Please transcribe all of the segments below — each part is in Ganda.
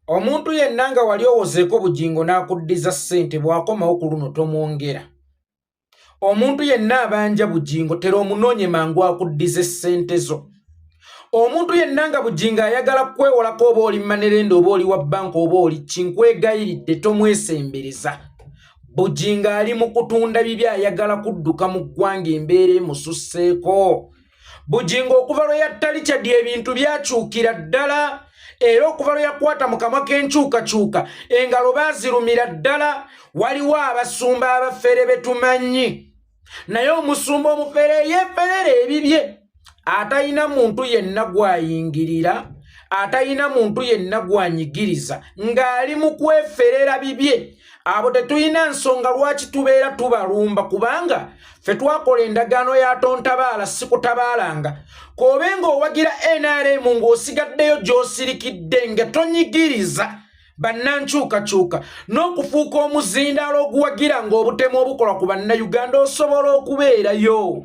Omuntu yenna nga wali owozeeko Bugingo n'akuddiza ssente bw'akomawo ku luno tomwongera. Omuntu yenna abanja Bugingo tera omunoonye mangu akuddize ssente zo. Omuntu yenna nga Bugingo ayagala kukwewolako oba oli manerenda oba oli wa bbanka oba oli ki nkwegayiridde tomwesembereza. Bugingo ali mu kutunda bibi ayagala kudduka mu ggwanga embeera emususseeko. Bugingo okuva lwe yatta Richard ebintu byakyukira ddala era okuva lwe yakwata mu kamwa k'enkyukakyuka engalo baazirumira ddala. Waliwo abasumba abafere be tumanyi naye omusumba omufere yeeferera ebibye atalina muntu yenna gw'ayingirira atalina muntu yenna gw'anyigiriza ng'ali mu kweferera bibye. Abo tetulina nsonga lwaki tubeera tubalumba kubanga ffe twakola endagaano ya tontabaala sikutabaalanga. K'obe ng'owagira NRM ng'osigaddeyo gy'osirikidde nga tonyigiriza bannankyukakyuka n'okufuuka omuzindaalo oguwagira ng'obutemu obukolwa ku Bannayuganda osobola okubeerayo.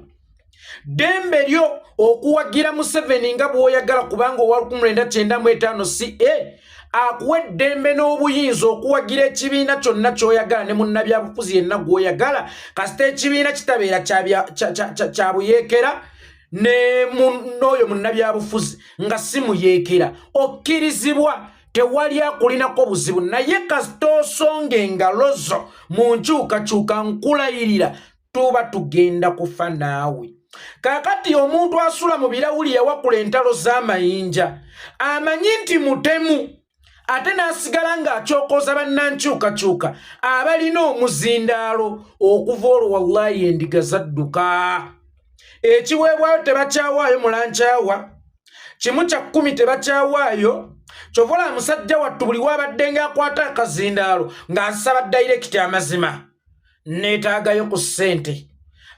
Ddembe lyo okuwagira Museveni nga bw'oyagala kubanga owa 1995 CA akuwa eddembe n'obuyinza okuwagira ekibiina kyonna ky'oyagala ne munnabyabufuzi yenna gw'oyagala kasita ekibiina kitabeera kya buyeekera n'oyo munnabyabufuzi nga si muyeekera okkirizibwa tewali akulinako buzibu naye kasita osonga engalo zo mu nkyukakyuka nkulayirira tuba tugenda kufa naawe. Kaakati omuntu asula mu birawuli yawakula entalo z'amayinja amanyi nti mutemu ate n'asigala ng'akyokoza bannankyukakyuka abalina omuzindaalo okuva olwo wallahi endiga zadduka. Ekiweebwayo tebakyawaayo mulankyawa kimu kya kkumi tebakyawaayo kyova olaba musajja wattu buli waabadde ng'akwata akazindaalo ng'asaba dayirekiti amazima neetaagayo ku ssente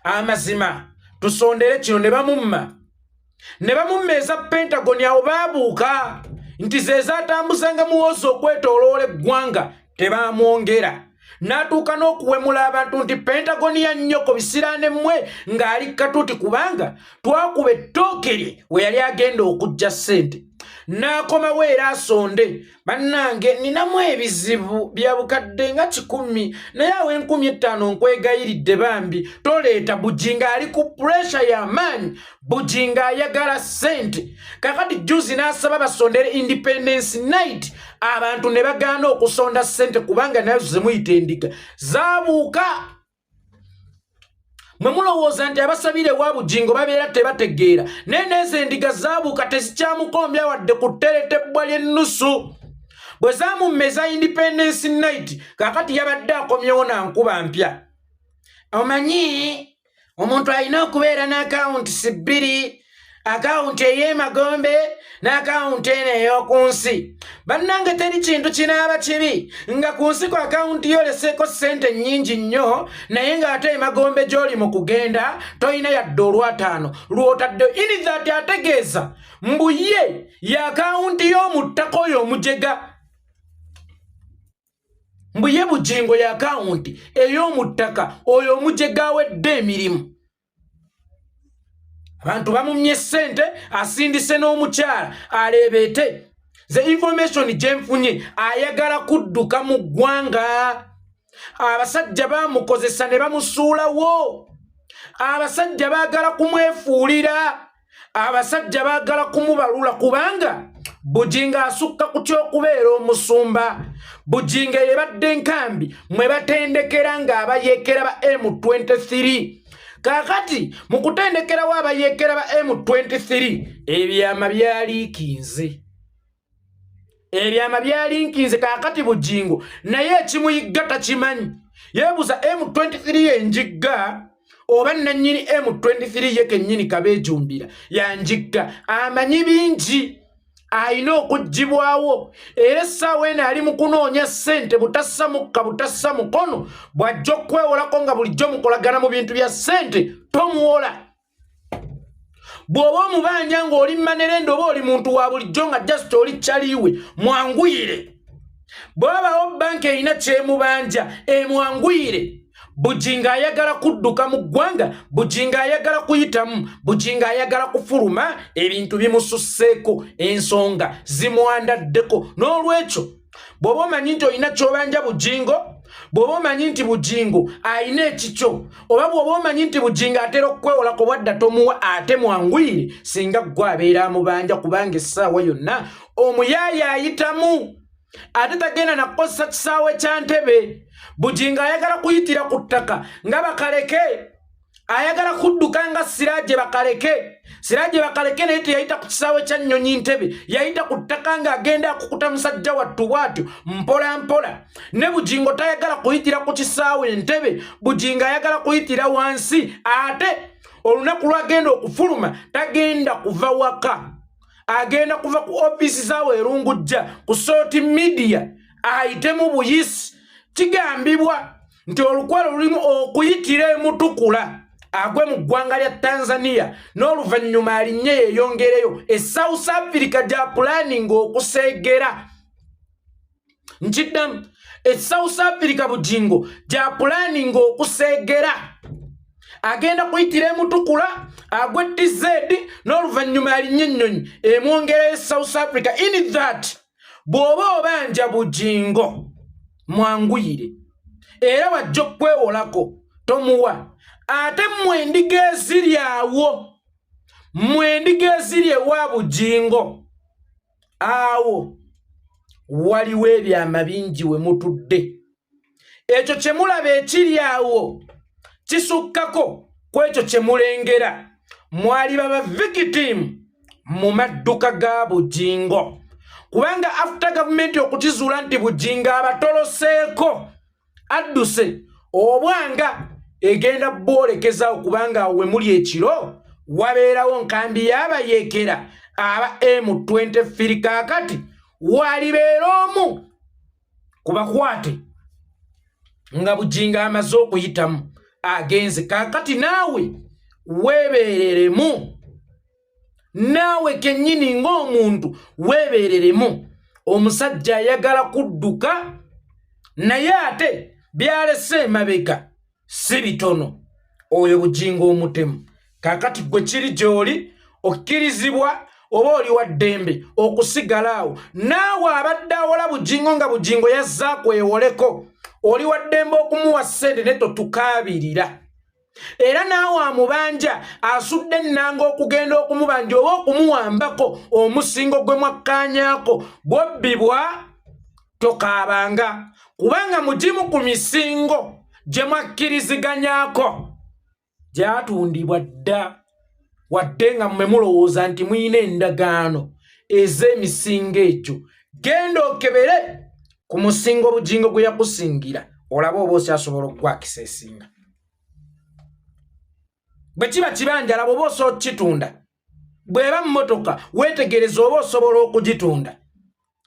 amazima tusondere kino ne bamumma ne bamumma eza Pentagon awo baabuuka nti ze zaatambuzanga Muhoozi okwetooloola eggwanga tebaamwongera n'atuuka n'okuwemula abantu nti Pentagon ya nnyoko bisiraane mmwe ng'ali katuuti kubanga twakuba ettooke lye we yali agenda okuggya ssente n'akomawo era asonde bannange ninamu ebizibu bya bukadde nga 100 naye awo 5000 nkwegayiridde bambi toleeta. Bugingo ali ku pressure y'amaanyi. Bugingo ayagala ssente. Kakati juzi n'asaba basondere Independence Night abantu ne bagaana okusonda ssente kubanga nazo zemuyita endiga zaabuuka. Mwe mulowooza nti abasabira ewa Bugingo babeera tebategeera naye nezo endiga zaabuuka tezikyamukombya wadde ku tteretebbwa ly'ennusu bwe zaamumma Independence Night. Kakati yabadde akomyewo na nkuba mpya. Omanyi omuntu alina okubeera n'akawunti bbiri, akawunti ey'emagombe n'akawunti eno ey'oku nsi. Bannange teri kintu kinaaba kibi nga ku nsi ku akawunti yoleseeko ssente nnyingi nnyo naye ng'ate emagombe gy'oli mu kugenda tolina yadde olwataano lw'otadde. In that ategeeza mbu ye y'akawunti y'omu ttaka oyo omujega mbu ye Bugingo y'akawunti ey'omu ttaka oyo omujega awedde emirimu. Abantu bamumye ssente asindise n'omukyala aleebeete. The information gye nfunye ayagala kudduka mu ggwanga. Abasajja bamukozesa ne bamusuulawo. Abasajja baagala kumwefuulira. Abasajja baagala kumubalula kubanga Bugingo asukka ku ky'okubeera omusumba. Bugingo eyebadde enkambi mwe batendekera ng'abayeekera ba M23. Kaakati mu kutendekerawo abayeekera ba M23 ebyama byaliikinze ebyama byalinkinze. Kaakati Bugingo naye ekimuyigga takimanyi yeebuza M23 enjigga oba nannyini M23 ye kennyini kabeejumbira yanjigga amanyi bingi alina okuggyibwawo era essaawa eno ali mu kunoonya ssente butassa mukka butassa mukono bw'ajja okwewolako nga bulijjo mukolagana mu bintu bya ssente tomuwola. Bw'oba omubanja ng'oli manerenda oba oli muntu wa bulijjo nga just oli kyaliwe mwanguyire. Bw'abawo banka erina kyemubanja emwanguyire. Bugingo ayagala kudduka mu ggwanga. Bugingo ayagala kuyitamu. Bugingo ayagala kufuluma. Ebintu bimususseeko ensonga zimwandaddeko n'olwekyo. Bw'oba omanyi nti olina ky'obanja Bujingo, bw'oba omanyi nti Bujingo alina ekikyo, oba bw'oba omanyi nti Bujingo atera okukwewolako bwadda tomuwa, ate mwanguyire singa ggwe abeera amubanja, kubanga essaawa yonna omuyaaye ayitamu ate tagenda nakukozesa kisaawe kya Ntebe. Bujingo ayagala kuyitira ku ttaka nga bakaleke, ayagala kudduka nga Siraje bakaleke. Siraje bakaleke naye teyayita ku kisaawe kya nnyonyi Ntebe, yayita ku ttaka ng'agenda akukuta musajja wattu bw'atyo mpola mpola. Ne Bujingo tayagala kuyitira ku kisaawe Ntebe, Bujingo ayagala kuyitira wansi. Ate olunaku lwagenda okufuluma tagenda kuva waka, agenda kuva ku ofiisi zaawe erungujja ku soti media ayitemu buyisi. Kigambibwa nti olukwalo lulimu okuyitira emutukula agwe mu ggwanga lya Tanzania, n'oluvannyuma alinnye yeeyongereyo e South Africa gya pulaninga okuseegera. Nkiddamu, e South Africa Bujingo gya pulaninga okuseegera. Agenda kuyitira emutukula agwe TZ, n'oluvannyuma alinnye ennyonyi emwongereyo e South Africa. In that, bw'oba obanja Bujingo mwanguyire, era wajja okwewolako tomuwa. Ate mmwe endiga eziri awo, mmwe endiga eziri ewa Bujingo awo, waliwo ebyama bingi we mutudde. Ekyo kye mulaba ekiri awo kisukkako ku ekyo kye mulengera. Mwali baba victim mu madduka ga Bujingo, kubanga after gavumenti okukizuula nti Bujingo abatoloseeko adduse, obwanga egenda bwolekezaawo, kubanga awo we muli ekiro wabeerawo nkambi y'abayeekera aba M23. Kaakati walibeera omu ku bakwate nga Bujingo amaze okuyitamu agenze. Kaakati naawe weebeereremu, naawe kennyini ng'omuntu weebeereremu. Omusajja ayagala kudduka, naye ate byalese emabega si bitono oyo Bujingo omutemu. Kaakati gwe kiri gy'oli okkirizibwa oba oli wa ddembe okusigala awo. Naawe abadde awola Bujingo nga Bujingo yazza kwewoleko, oli wa ddembe okumuwa ssente, ne totukaabirira. Era naawe amubanja asudde ennanga okugenda okumubanja oba okumuwambako omusingo gwe mwakkaanyaako, bwobbibwa tokaabanga, kubanga mugimu ku misingo gye mwakkiriziganyaako gyatundibwa dda. Wadde nga mmwe mulowooza nti muyina endagaano ez'emisingo egyo, genda okebere ku musingo Bugingo gwe yakusingira, olabe oba okyasobola okugwakisa esinga. Bwe kiba kibanja, laba oba osobola okukitunda. Bw'eba mmotoka, weetegereza oba osobola okugitunda.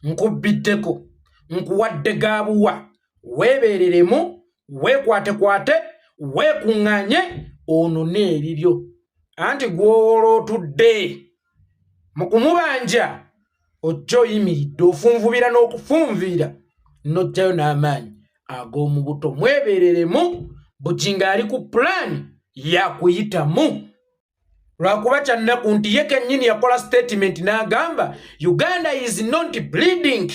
Nkubbiddeko, nkuwadde gaabuwa. Weebeereremu, weekwatekwate, weekuŋŋaanye, onone ebibyo. Anti gw'owola otudde mu kumubanja, ojja oyimiridde ofunvubira n'okufunviira n'ojjayo n'amaanyi ag'omu buto. Mwebeereremu, Bugingo ali ku pulaani yakuyitamu, lwakuba kyannaku nti ye kennyini yakola statement n'agamba, "Uganda is not bleeding."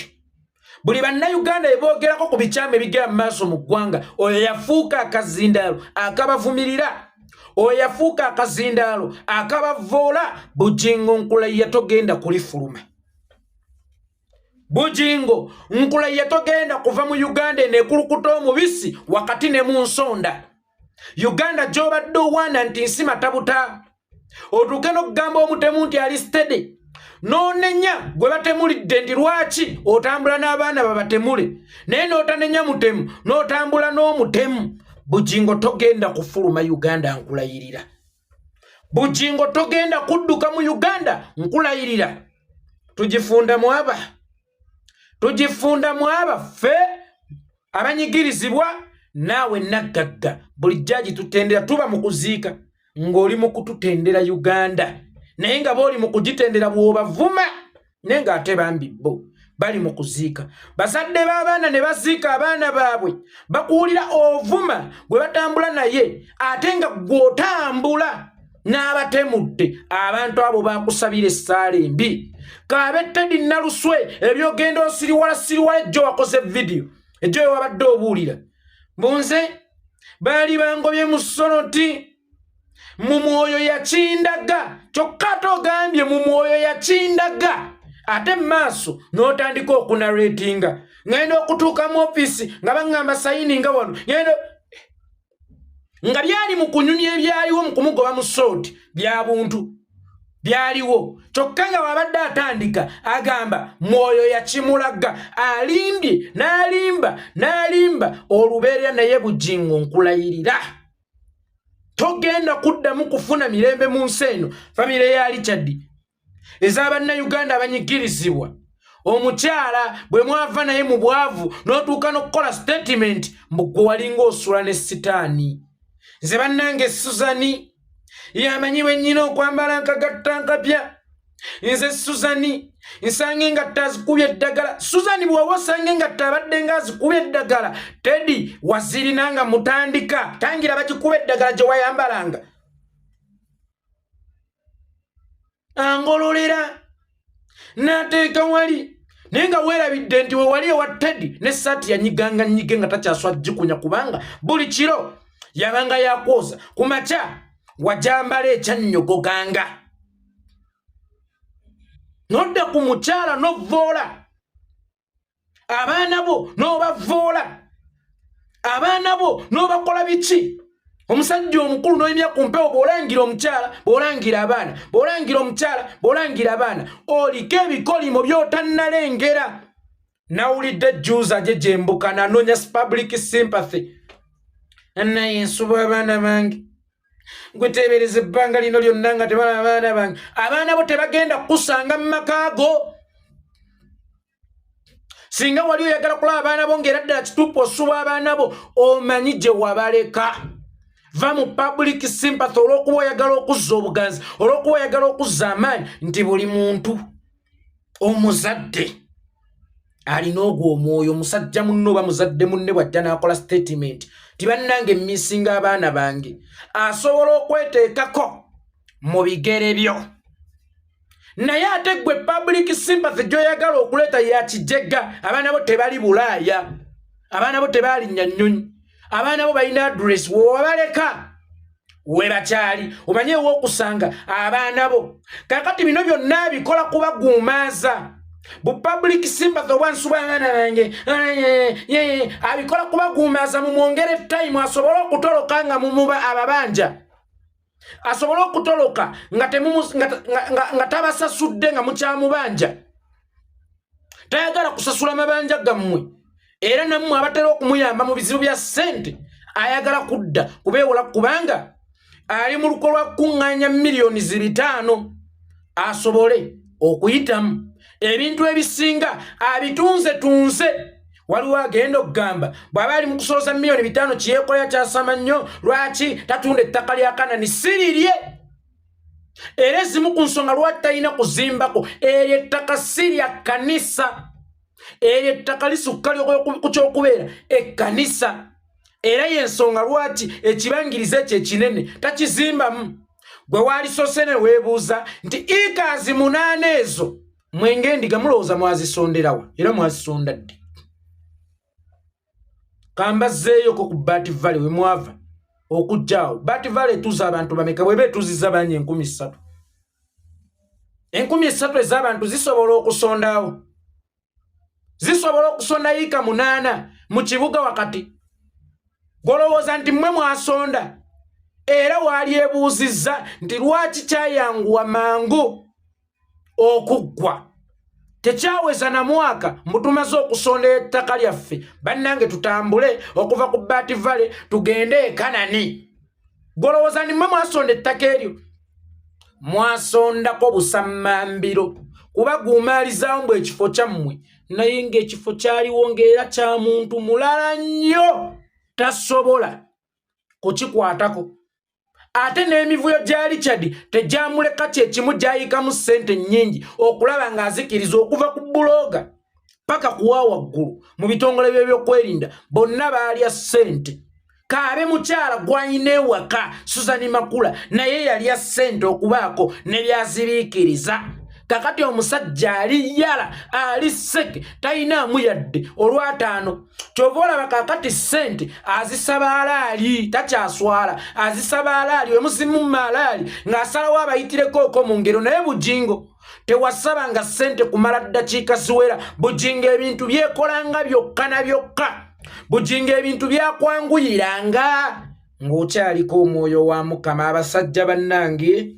Buli Bannayuganda eboogerako ku bikyamu ebigenda mu maaso mu ggwanga, oyo yafuuka akazindaalo akabavumirira, oyo yafuuka akazindaalo akabavoola. Bugingo, nkulayiya togenda kulifuluma. Bugingo, nkulayiya togenda kuva mu Uganda eno ekulukuta omubisi wakati ne mu nsonda. Uganda gy'obadde owaana nti nsi matabuta, otuuke n'okugamba omutemu nti ali steady, n'onenya gwe batemulidde nti lwaki otambula n'abaana babatemule, naye n'otanenya mutemu, n'otambula n'omutemu. Bugingo, togenda kufuluma Uganda, nkulayirira. Bugingo, togenda kudduka mu Uganda, nkulayirira. Tugifunda mwaba, tugifunda mwaba ffe abanyigirizibwa naawe naggagga. Bulijjo agitutendera, tuba mu kuziika ng'oli mu kututendera Uganda, naye nga booli mu kugitendera bw'obavuma, naye ng'ate bambi bo bali mu kuziika bazadde b'abaana ne baziika abaana baabwe. Bakuwulira ovuma gwe batambula naye, ate nga gw'otambula. N'abatemudde abantu abo bakusabira essaala embi. Kaabe Teddy Naluswe, ebyogenda osiriwala siriwala. Ejjo wakoze vidiyo, ejjo wabadde obuulira mbunze baali bangobye mu Soroti, mu mwoyo yakindaga. Kyokka ate ogambye mu mwoyo yakindaga, ate mu maaso n'otandika okunaretinga, ngenda okutuuka mu ofiisi nga baŋŋamba sayini nga wano ngenda nga byali mu kunyumya ebyaliwo mu kumugoba mu sooti bya buntu byaliwo. Kyokka nga wabadde atandika agamba mwoyo yakimulaga, alimbye n'alimba n'alimba olubeerera. Naye Bugingo, nkulayirira, togenda kuddamu kufuna mirembe mu nsi eno. Famire ya Richard, ez'Abannayuganda abanyigirizibwa, omukyala bwe mwava naye mu bwavu n'otuuka n'okukola statement mbu gwe walinga osula ne sitaani. Nze bannange Suzani yamanyi bwe nnyina okwambala nkagatta nkapya. Nze Suzani nsange engatto azikubye eddagala. Suzani bw'oba osanga engatto abadde nga azikubye eddagala, Teddy wazirina nga mutandika tangira bagikuba eddagala gye wayambalanga. Angololera n'ateeka wali, naye nga weerabidde nti we wali ewa Teddy n'essaati yanyiganga nyige nga takyaswa gikunya, kubanga buli kiro yabanga yakwoza, ku makya wajambala ekyannyogoganga, nodda ku mukyala n'ovvoola abaana bo, n'obavvoola abaana bo, n'obakola biki. Omusajja omukulu n'oyimya ku mpewo, bw'olangira omukyala, bw'olangira abaana, bw'olangira omukyala, bw'olangira abaana, oliko ebikolimo by'otannalengera. Nawulidde juuza gye gyembuka nanoonya public sympathy, naye nsuba abaana bange. Gweteebereza ebbanga lino lyonna nga tebala abaana bange. Abaana bo tebagenda kukusanga mu maka go. Singa wali oyagala kulaba abaana bo ng'era ddala kituufu osuba abaana bo, omanyi gye wabaleka. Va mu public sympathy olw'okuba oyagala okuzza obuganzi, olw'okuba oyagala okuzza amaanyi nti buli muntu omuzadde alina ogwo omwoyo. Omusajja munne oba muzadde munne bw'ajja n'akola statement ti bannange mmisinga abaana bange, asobola okweteekako mu bigere byo. Naye ate gwe public sympathy gy'oyagala okuleeta yakijegga. Abaana bo tebali Bulaaya, abaana bo tebalinnya nnyonyi, abaana bo balina address wewabaleka we bakyali, omanye ew'okusanga abaana bo. Kakati bino byonna bikola kubaguumaaza bu public sympathy obwansuba abaana bange, abikola kubaguumaaza mumwongere time asobole okutoloka nga mumuba ababanja, asobole okutoloka nga tabasasudde nga mukyamubanja. Tayagala kusasula mabanja gammwe, era nammwe abatera okumuyamba mu bizibu bya ssente ayagala kudda kubeewola, kubanga ali mu luko lwa kuŋŋaanya miliyoni 500 asobole okuyitamu. Ebintu ebisinga abitunze tunze. Waliwo agenda okugamba bw'aba ali mu kusolooza miliyoni 500 kiyeekolera kyasama nnyo, lwaki tatunda ettaka lya Kanani sirirye? Era ezimu ku nsonga lwaki talina kuzimbako, eryo ettaka si lya kkanisa, eryo ettaka lisukka ku kyokubeera ekkanisa. Era yensonga lwaki ekibangiriza ekyo ekinene takizimbamu. Gwe waalisose ne weebuuza nti ikaazi 8 ezo mwenge endiga mulowooza mwazisonderawa, era mwazisonda ddi? Kambazzeeyoko ku Bat Valley we mwava okujjaawo. Bat Valley etuuza abantu bameka? Bweba etuuzizza bangi 3000, 3000 ez'abantu zisobola okusondawo, zisobola okusonda yiika 8 mu kibuga wakati? Golowooza nti mmwe mwasonda? Era waalyebuuzizza nti lwaki kyayanguwa mangu okuggwa, tekyaweza na mwaka mbu tumaze okusonda ettaka lyaffe. Bannange, tutambule okuva ku Bat Valley tugende e Kanani. Golowooza nti mmwe mwasonda ettaka eryo? Mwasondako busammambiro kubaguumaalizaawo mbu ekifo kyammwe, naye ng'ekifo kyaliwo ng'era kya muntu mulala nnyo, tasobola kukikwatako. Ate n'emivuyo gya Richard tegyamuleka, kyekimu gyayikamu ssente nnyingi okulaba ng'azikiriza okuva ku bulooga paka kuwa waggulu mu bitongole by'ebyokwerinda, bonna baalya ssente. Kaabe mukyala gw'alina ewaka Suzani Makula naye yalya ssente okubaako ne byazibiikiriza. Kakati omusajja ali yala ali seke talinaamu yadde olwataano. Kyova olaba kakati ssente azisaba alaali, takyaswala, azisaba alaali wemuzimumma alaali ng'asalawo abayitireko oko mu ngero. Naye Bugingo tewasabanga ssente kumala ddakiika ziwera. Bugingo ebintu byekolanga byokka na byokka. Bugingo ebintu byakwanguyiranga ng'okyaliko omwoyo wa Mukama. Abasajja bannange,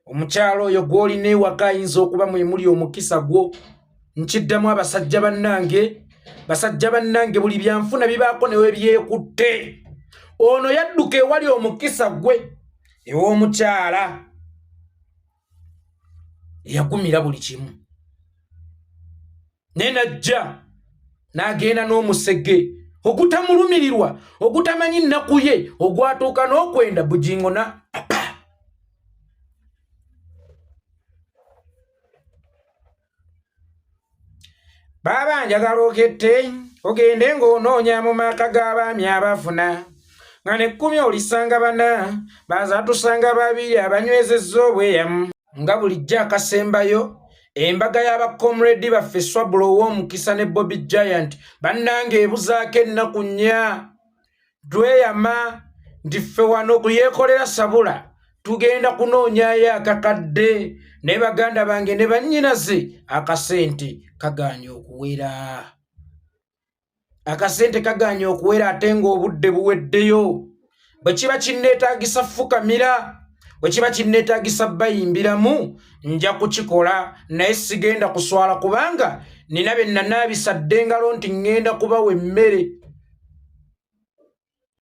omukyalo oyo gw'olina ewaka ayinza okuba mwe muli omukisa gwo. Nkiddamu, abasajja bannange, basajja bannange, buli byanfuna bibaako newe byekutte. Ono yadduka ewali omukisa gwe ew'omukyala eyagumira buli kimu, naye najja n'agenda n'omusege ogutamulumirirwa, ogutamanyi nnaku ye, ogwatuuka n'okwenda Bugingo na baaba njagala okette ogende ng'onoonya mu maka g'abaami abafuna nga nekkumi olisanga bana bazatusanga babiri abanywezezza obweyamu. Nga bulijjo akasembayo, embaga y'abakomredi baffe Swabula ow'omukisa ne Bobby Giant bannange ebuzaako ennaku nnya. Tweyama nti ffe wano ku Yeekolera Sabula tugenda kunoonyayo akakadde, ne baganda bange ne bannyinaze akasente kagaanye okuwera, akasente kagaanye okuwera ate ng'obudde buweddeyo. Bwe kiba kinneetaagisa fukamira, bwe kiba kinneetaagisa bayimbiramu, nja kukikola, naye sigenda kuswala kubanga nina be nanaabisa dda engalo nti ŋŋenda kubawa emmere.